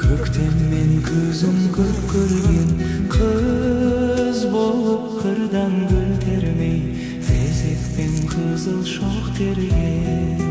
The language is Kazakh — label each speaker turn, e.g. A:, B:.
A: Көктем мен күзін көп көрген, қыз болып қырдан гүл термей, тезек пен қызыл шоқ терген.